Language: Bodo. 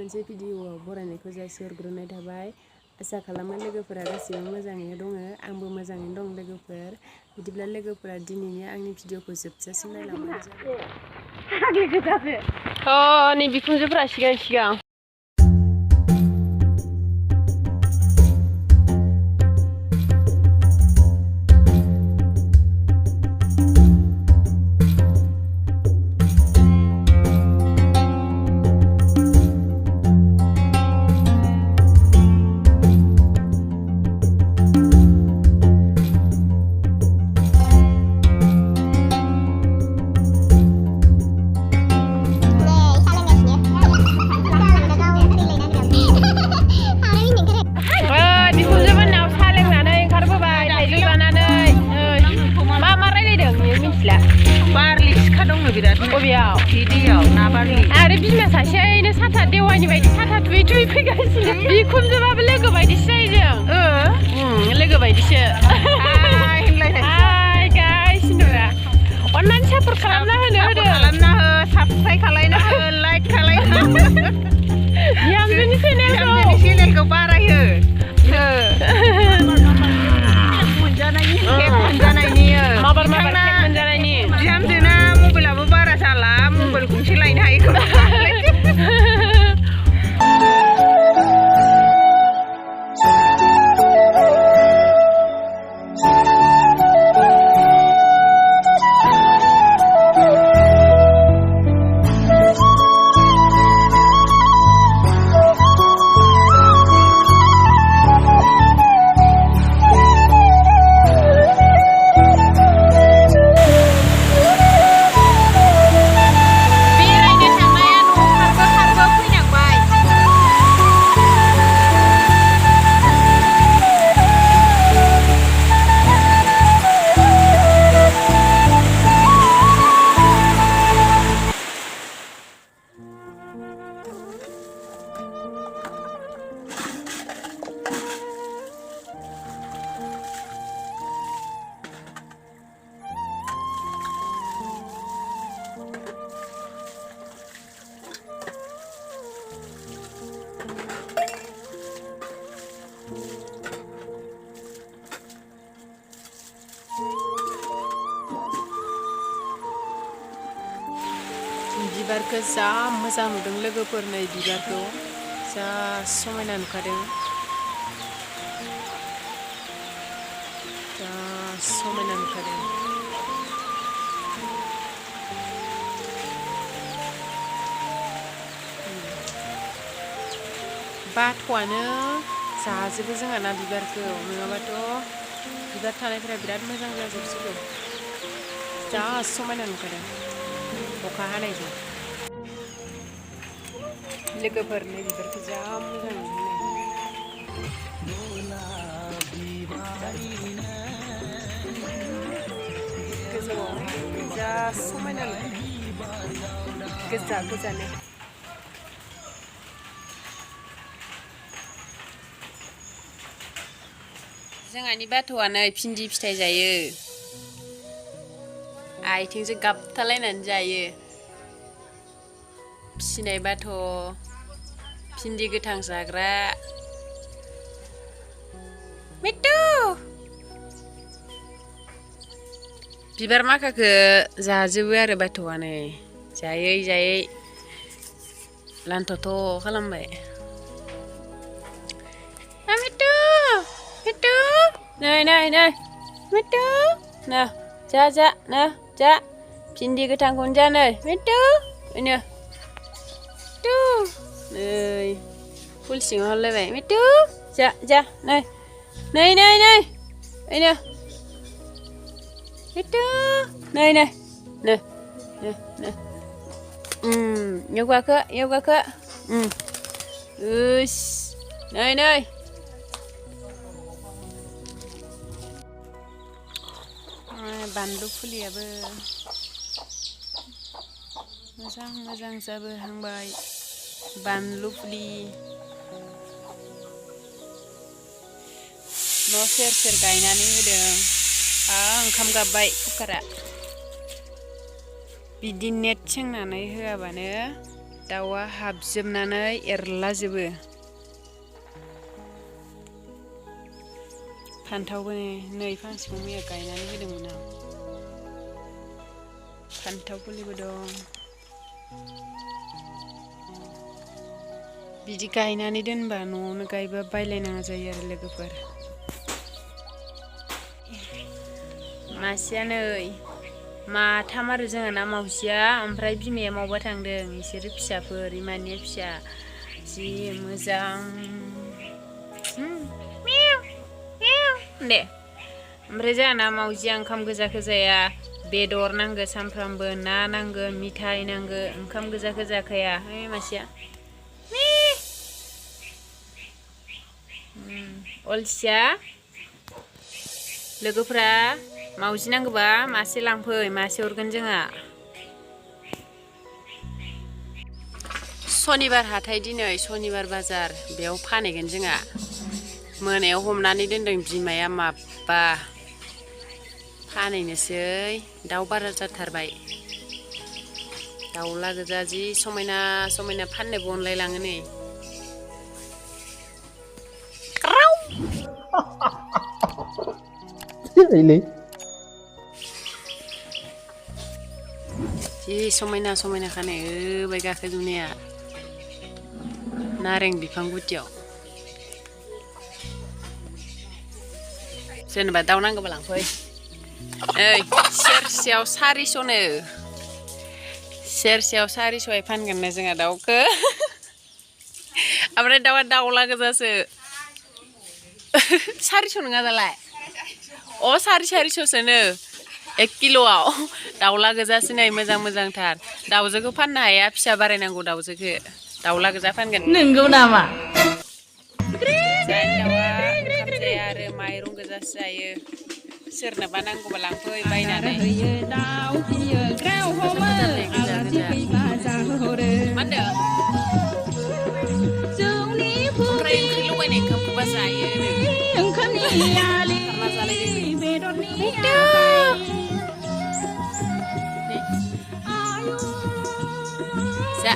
मोनसे भिडिअ'आव बरायनायखौ जासिहरग्रोनाय थाबाय। आसा खालामो लोगोफोरा गासिबो मोजाङैनो दङ। आंबो मोजाङैनो दं लोगोफोर। बिदिब्ला लोगोफोरा दिनैनि आंनि भिडिअ'खौ जोबजासिम नायलांबानो जाबाय। नै बिखुनजोफोरा सिगां बारलि सिखा दङ बिराद बबेयाव भिडिअ'आव ना बारलि आरो बिमा सासेयैनो साथा देवानि बायदि साथा थुयै थुयै फैगासिनो बिखुनजोबाबो लोगो बायदिसो जायो जों लोगो बायदिसो हाय गाइस नुरा अननानै सापर्ट खालामना होदो साबस्क्राइब खालायना हो लाइक खालायना बिहामजोनि चेनेलखौ बारायो मोनजानायनि बिहामजोना मबाइलाबो बारा जाला मबाइल गंसे लायनो हायो खोमा बिबारखौ जा मोजां नुदों लोगोफोर नै बिबारखौ जा समायना नुखादों जा समायना नुखादों बाथ'आनो जाजोबो जोंहाना बिबारखौ नङाबाथ' बिबार थानायफोरा बिराद मोजां जाजोबसिगौ जा समायना नुखादों अखा हानायजों लोगोफोर नै बिबारखौ जा मोजां नुनाय गोजौआव जा समायना गोजा गोजानो जोंहानि बाथ'आनो भिन्दि फिथाइ जायो आथिंजों गाबथालायनानै जायो फिसिनाय बाथ' भिन्दि गोथां जाग्रा मिट्टु बिबार माखाखौ जाजोबो आरो बाथ'आनो जायै जायै लान्थ'थ' खालामबाय मिट्टु मिट्टु नै नै नै मिट्टु ना जा जा ना जा भिन्दि गोथांखौनो जा नै मिट्टु ओइनो मिट्टु नै फुल सिङाव हाबलायबाय मिट्टु जा जा नै नै नै नै ओइनो मिट्टु नै नै नै नै नै इयाव गाखो उस नै नै बानलु फुलियाबो मोजां मोजां जाबोहांबाय बानलु फुलि न' सेर सेर गायनानै होदों ओंखाम गाबबाय कुकारा बिदि नेट सोंनानै होआबानो दाउआ हाबजोबनानै एरलाजोबो फान्थावबो नै फांसेखौ मैया गायनानै होदोंमोन आं फान्थाव फुलिबो दं बिदि गायनानै दोनबा न'आवनो गायबा बायलायनाङा जायो आरो लोगोफोर मासेया नै माथाम आरो जोंहाना मावजिया ओमफ्राय बिमाया मावबा थांदों बिसोरो फिसाफोर इमानिया फिसा जि मोजां दे ओमफ्राय जोंहाना मावजिया ओंखाम गोजाखौ जाया बेदर नांगो सामफ्रामबो ना नांगो मिथाइ नांगो ओंखाम गोजाखौ जाखाया ओइ मासेया अलसिया लोगोफ्रा मावजि नांगौबा मासे लांफै मासे हरगोन जोंहा सनिबार हाथाय दिनै सनिबार बाजार बेयाव फानहैगोन जोंहा मोनायाव हमनानै दोनदों बिमाया माबा फानहैनोसै दाउ बारा जाथारबाय दाउला गोजा जि समायना समायना फाननोबो अनलायलाङो नै जि समायना समायना खानो ओबाय गाखोजोबनाया नारें बिफां गुदियाव जेनेबा दाउ नांगौबा लांफै ओइ सेरसेयाव 400नो सेरसेयाव 400 फानगोन ना जोंहा दाउखौ ओमफ्राय दाउआ दाउला गोजासो 400 नङा दालाय अ 450सोनो 1 किल'आव दाउला गोजासो नै मोजां मोजांथार दाउजोखौ फाननो हाया फिसा बारायनांगौ दाउजोखौ दाउला गोजा फानगोन नंगौ नामा जायनि दाउआ ओंखाम जाया आरो माइरं गोजासो जायो सोरनोबा नांगौबा लांफै बायनानै ओमफ्राय ओंख्रि लगायनाय ओंखामखौबा जायो जा